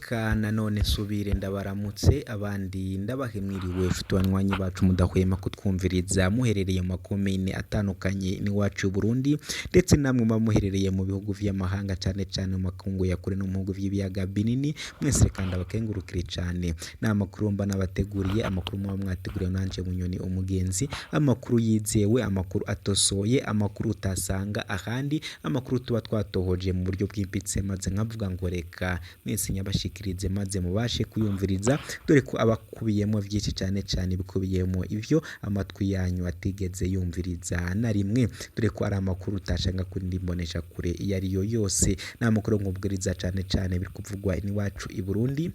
Reka nanone nsubire ndabaramutse abandi ndabahe mwiriwe nshuti banywanyi bacu mudahwema kutwumviriza muherereye mu makomine atandukanye n'iwacu i Burundi ndetse namwe muba muherereye mu bihugu vy'amahanga cane cane mu makungu ya kure no mu bihugu vy'ibiyaga binini mwese reka ndabakengurukire cane. Ni amakuru mba nabateguriye, amakuru muba mwateguriwe nanje Bunyoni Umugenzi, amakuru yizewe, amakuru atosoye, amakuru utasanga ahandi, amakuru tuba twatohoje mu buryo bwimbitse maze nkavuga ngo reka mwese nyabashikirize maze mubashe kuyumviriza, dore ko aba akubiyemwo vyinshi cane cane ibikubiyemwo ivyo amatwi yanyu atigeze yumviriza na rimwe, dore ko ari amakuru utashanga kuri mboneshakure iyo ariyo yose. Ni amakuru nkubwiriza cane cane ibiri kuvugwa iwacu i Burundi,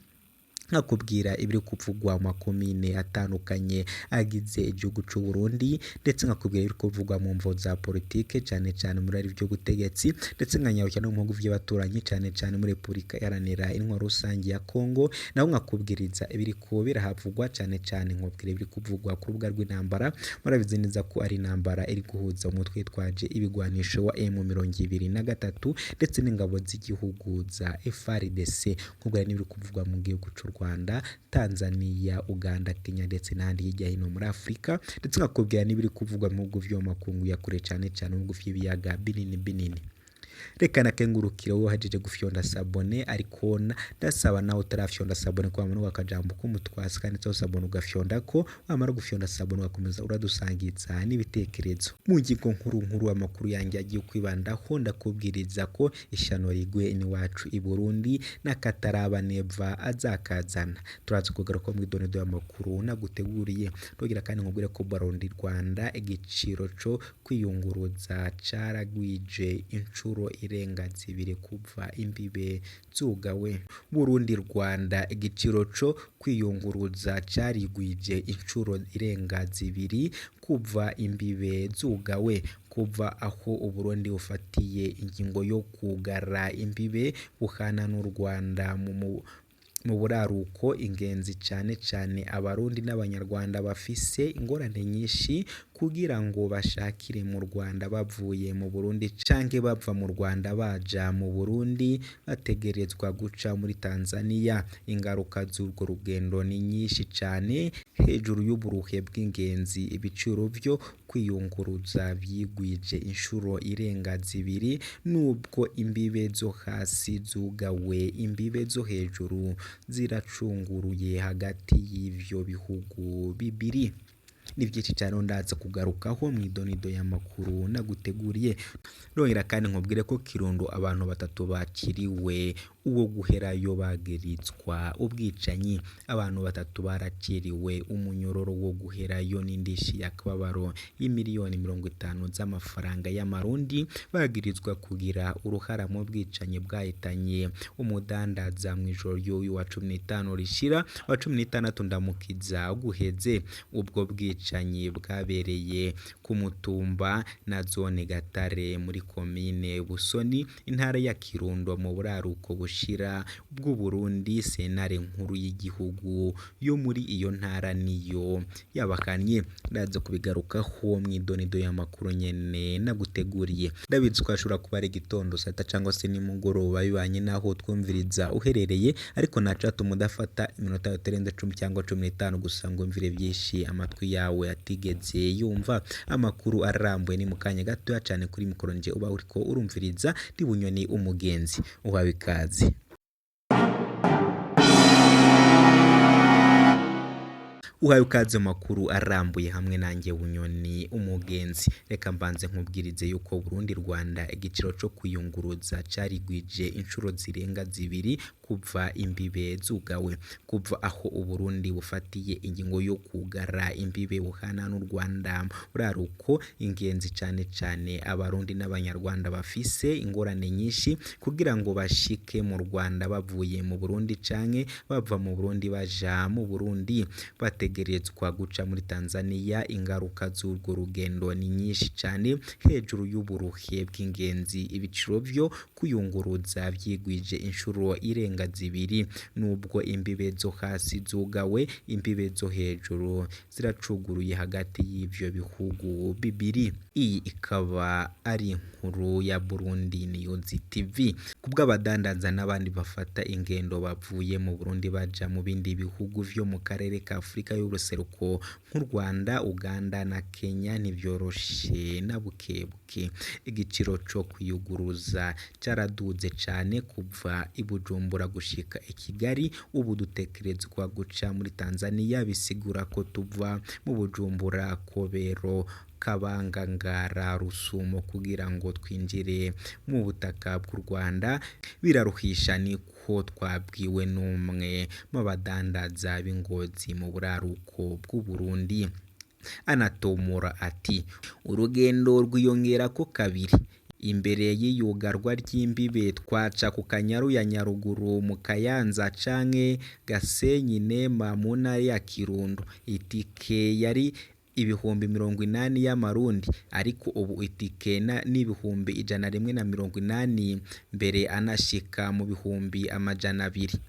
nkakubwira ibiri kuvugwa mu makomine atandukanye agize igihugu c'u Burundi, ndetse nkakubwira ibiri kuvugwa mu mvo za politike cane cane muri vy'ubutegetsi, ndetse nkanyarukira no mu bihugu vy'abaturanyi cane cane muri Repubulika Iharanira Intwaro Rusangi ya Kongo, naho nkakubwiriza ibiriko birahavugwa cane cane nkubwira ibiri kuvugwa ku rubuga rw'intambara. Murabizi neza ko ari intambara iri guhuza umutwe witwaje ibigwanisho wa M23 ndetse n'ingabo z'igihugu za FARDC, nkubwira n'ibiri kuvugwa mu gihugu c'u Rwanda, Tanzania, Uganda, Kenya ndetse n'ahandi hirya hino muri Afrika, ndetse nkakubwira n'ibiri kuvugwa mu bihugu vyo mu makungu ya kure cane cane mu bihugu vy'ibiyaga binini binini. Reka nakengurukire wowe wahejeje gufyonda sabone, ariko ndasaba nawe utarafyonda sabone ko wamanuka akajambo k'umutwasi kanditseho sabone ugafyondako, wamara gufyonda sabone ugakomeza uradusangiza n'ibitekerezo. Mu ngingo nkuru nkuru amakuru yanjye agiye kwibandaho, ndakubwiriza ko ishano riguye iwacu i Burundi n'akataraba neva azakazana. Turaza kugaruka mw'idonedo y'amakuru naguteguriye. Ndogira kandi nkubwire ko Burundi Rwanda igiciro co kwiyunguruza caragwije incuro irenga zibiri kuva imbibe zugawe. Burundi Rwanda igiciro co kwiyunguruza carigwije incuro irenga zibiri kuva imbibe zugawe. Kuva aho Uburundi bufatiye ingingo yo kugara imbibe buhana n'u Rwanda mu buraruko, ingenzi cane cane Abarundi n'Abanyarwanda bafise ingorane nyinshi kugira ngo bashakire mu Rwanda bavuye mu Burundi canke bava mu Rwanda baja mu Burundi bategerezwa guca muri Tanzania. Ingaruka z'urwo rugendo ni nyinshi cane, hejuru y'uburuhe bw'ingenzi ibiciro vyo kwiyunguruza vyigwije incuro irenga zibiri, nubwo imbibe zo hasi zugawe, imbibe zo hejuru ziracunguruye hagati y'ivyo bihugu bibiri. Ni vyinshi cane ndaza kugarukaho mw'idonido y'amakuru naguteguriye. Nongera kandi nkubwire ko Kirundo abantu batatu bakiriwe uwo guherayo bagirizwa ubwicanyi. Abantu batatu baraciriwe umunyororo wo guherayo n'indishi y'akababaro y'imiliyoni 50 z'amafaranga y'amarundi, bagirizwa kugira uruhara mu bwicanyi bwahitanye umudandaza mw'ijoro ry'uyu wa 15 rishira wa 16 Ndamukiza guheze. Ubwo bwicanyi bwabereye ku Mutumba na zone Gatare muri komine Busoni, intara ya Kirundo mu buraruko bushira bw'Uburundi. Sentare nkuru y'igihugu yo muri iyo ntara niyo yabakanye. Ndaza kubigarukaho mw'idonido y'amakuru nyene naguteguriye. Ndabizi ko hashobora kuba ari igitondo, saa sita cangwa se nimugoroba bivanye n'aho twumviriza uherereye, ariko ntacatuma udafata iminota itarenze 10 cyangwa 15 gusa ngo wumvire vyinshi amatwi yawe atigeze yumva. Amakuru arambuye ni mu kanya gatoya cane kuri mikoro nje uba uriko urumviriza ndi Bunyoni Umugenzi. Uhawe ikaze. Uhawe ikaze mu makuru arambuye hamwe nanjye Bunyoni Umugenzi. Reka mbanze nkubwirize yuko Burundi Rwanda igiciro co kwiyunguruza carigwije incuro zirenga zibiri kuva imbibe zugawe. Kuva aho Uburundi bufatiye ingingo yo kugara imbibe buhana n'u Rwanda buraruko, ingenzi cane cane Abarundi n'Abanyarwanda bafise ingorane nyinshi kugira ngo bashike mu Rwanda bavuye mu Burundi canke bava mu Burundi baja mu Burundi, bategerezwa Dutegerezwa guca muri Tanzania. Ingaruka z'urwo rugendo ni nyinshi cane, hejuru y'uburuhe bw'ingenzi ibiciro vyo kuyunguruza vyigwije inshuro irenga zibiri. Nubwo imbibe zo hasi zugawe, imbibe zo hejuru ziracuguruye hagati y'ivyo bihugu bibiri. Iyi ikaba ari inkuru ya Burundi News TV. Kubw'abadandaza n'abandi bafata ingendo bavuye mu Burundi baja mu bindi bihugu vyo mu karere ka Afrika y'ubuseruko nk'u Rwanda, Uganda na Kenya ntivyoroshe na bukebuke. Igiciro co kwiyuguruza caraduze cane kuva i Bujumbura gushika i Kigali, ubu dutekerezwa guca muri Tanzania, bisigura ko tuva mu Bujumbura, Kobero, Kabanga, Ngara, Rusumo kugira ngo twinjire mu butaka bw'u Rwanda. Biraruhisha, niko twabwiwe n'umwe mu badandaza b'ingozi mu buraruko bw'u Burundi. Anatomora ati urugendo rwiyongerako kabiri. Imbere y'iyugarwa ry'imbibe twaca ku Kanyaru ya Nyaruguru mu Kayanza canke Gasenyi Nema mu ntara ya Kirundo. Itike yari 80,000 y'amarundi, ariko ubu itike ni 180,000, mbere anashika mu 200,000.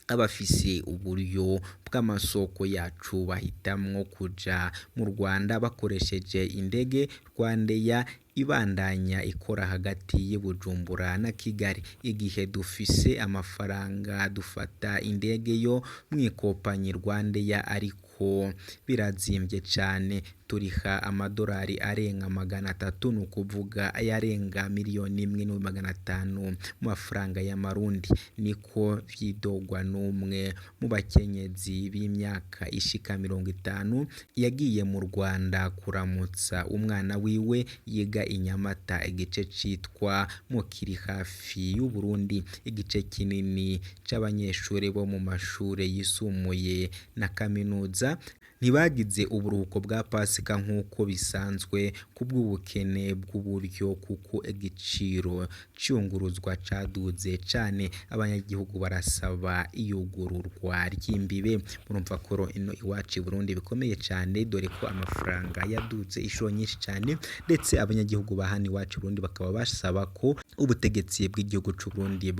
Abafise uburyo bw'amasoko yacu bahitamwo kuja mu Rwanda bakoresheje indege Rwandair ibandanya ikora hagati y'i Bujumbura na Kigali. Igihe dufise amafaranga dufata indege yo mw'ikompanyi Rwandair, ariko birazimvye cane, turiha amadorari arenga 300, nukuvuga ayarenga 1,500,000 mu mafaranga y'amarundi, niko vyidogwa n'umwe mu bakenyezi b'imyaka ishika 50 yagiye mu Rwanda kuramutsa umwana wiwe yiga i Nyamata, igice citwa Mukiri hafi y'Uburundi. Igice kinini c'abanyeshure bo mu mashure yisumbuye na kaminuza ntibagize uburuhuko bwa Pasika nk'uko bisanzwe kubw'ubukene bw'uburyo, kuko igiciro c'iyunguruzwa caduze cane. Abanyagihugu barasaba iyugururwa ry'imbibe. Murumva ko ino iwacu i Burundi bikomeye cane, dore ko amafaranga yaduze inshuro nyinshi cane, ndetse abanyagihugu ba hano iwacu i Burundi bakaba basaba ko ubutegetsi bw'igihugu c'u Burundi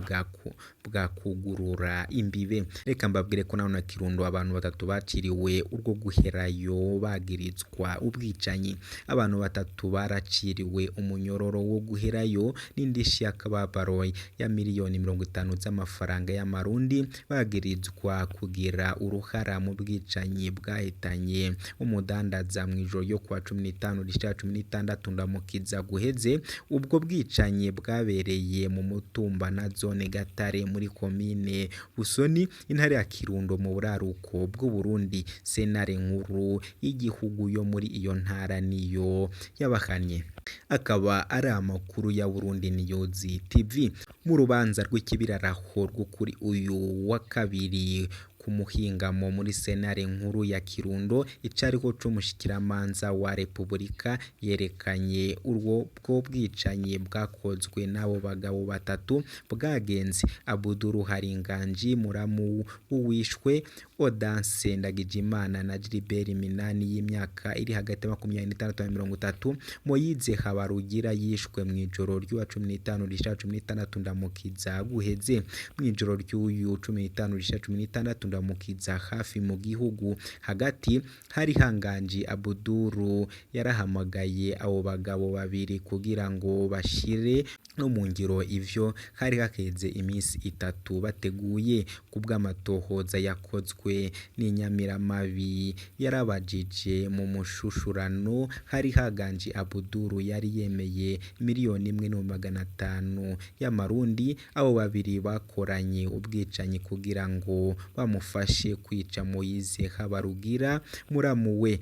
bwakugurura imbibe. Reka mbabwire ko naho na Kirundo abantu batatu baciriwe urwo guherayo bagirizwa ubwicanyi. Abantu batatu baraciriwe umunyororo wo guherayo n'indishi y'akababaro ya 50,000,000 z'amafaranga y'amarundi, bagirizwa kugira uruhara mu bwicanyi bwahitanye umudandaza mw'ijoro ryo kuwa 15 rishira 16 Ndamukiza guheze. Ubwo bwicanyi bwabereye mu mutumba na zone Gatare muri komine Busoni, intara ya Kirundo mu buraruko bw'u Burundi. Sentare nkuru y'igihugu yo muri iyo ntara niyo yabahanye. Akaba ari amakuru ya Burundi News TV. Mu rubanza rw'ikibiraraho rwo kuri uyu wa kabiri ku muhingamo muri sentare nkuru ya Kirundo, icariho c'umushikiramanza wa Repubulika yerekanye urwo bwo bwicanyi bwakozwe n'abo bagabo batatu bwagenze: Abuduru Haringanji muramu w'uwishwe, Odanse Ndagijimana na Gilbert Minani y'imyaka iri hagati ya 26 na 30, Moyize Habarugira yishwe mw'ijoro ry'uwa 15 rishira 16 Ndamukiza guheze. Mw'ijoro ry'uyu 15 rishira 16 Ndamukiza hafi mu gihugu hagati hari hanganji Abuduru yarahamagaye abo bagabo babiri kugira ngo bashire no mu ngiro ivyo hari haheze iminsi itatu bateguye. Kubw'amatohoza yakozwe n'inyamiramabi yarabajije mu mushushurano hari haganje Abuduru yari yemeye 1,500,000 y'amarundi. Abo babiri bakoranye ubwicanyi kugira ngo bamufashe kwica Moyize Habarugira muramu we,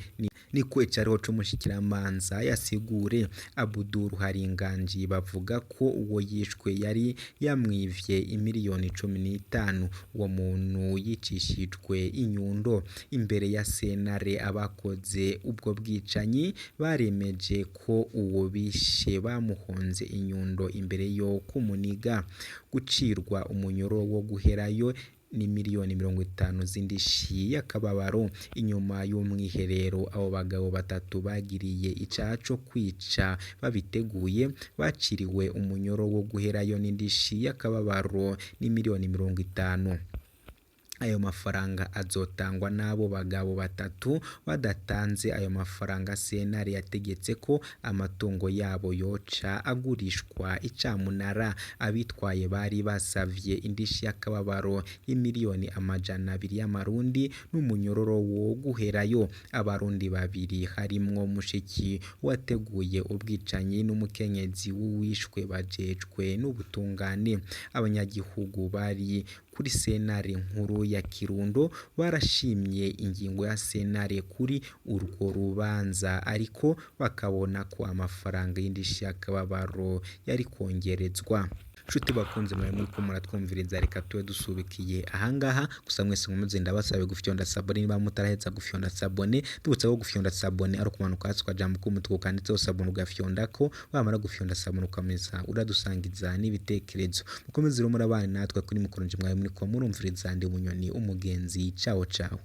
niko icariho c'umushikiramanza yasigure. Abuduru Haringanji bavuga ko uwo yishwe yari yamwivye 15,000,000. Uwo muntu yicishijwe inyundo imbere ya sentare. Abakoze ubwo bwicanyi baremeje ko uwo bishe bamuhonze inyundo imbere yo kumuniga. Gucirwa umunyoro wo guherayo n'imiliyoni 50 z'indishi y'akababaro. Inyuma y'umwiherero abo bagabo batatu bagiriye icaha co kwica babiteguye baciriwe umunyoro wo guherayo n'indishi y'akababaro n'imiliyoni 50. Ayo mafaranga azotangwa n'abo bagabo batatu. Badatanze ayo mafaranga, sentare yategetse ko amatungo yabo yoca agurishwa icamunara. Abitwaye bari basavye indishi y'akababaro y'imiliyoni 200 y'amarundi n'umunyororo wo guherayo. Abarundi babiri harimwo mushiki wateguye ubwicanyi n'umukenyezi w'uwishwe bajejwe n'ubutungane. Abanyagihugu bari kuri sentare nkuru ya Kirundo barashimye ingingo ya sentare kuri urwo rubanza, ariko bakabona ko amafaranga y'indishi y'akababaro yari kongerezwa. Nshuti bakunze mwari muriko muratwumviriza, reka tube dusubikiye ahangaha. Gusa mwese nkomeze ndabasabe gufyonda sabone niba mutaraheza gufyonda sabone. Tubutsa ko gufyonda sabone ari ukumanuka hasi ukajambo k'umutuku kanditseho sabone ugafyondako, wamara gufyonda sabone ukameza uradusangiza n'ibitekerezo. Mukomeze rero murabana natwe kuri mikoro, nje mwari muriko murumviriza ndi Bunyoni umugenzi. Ciao ciao.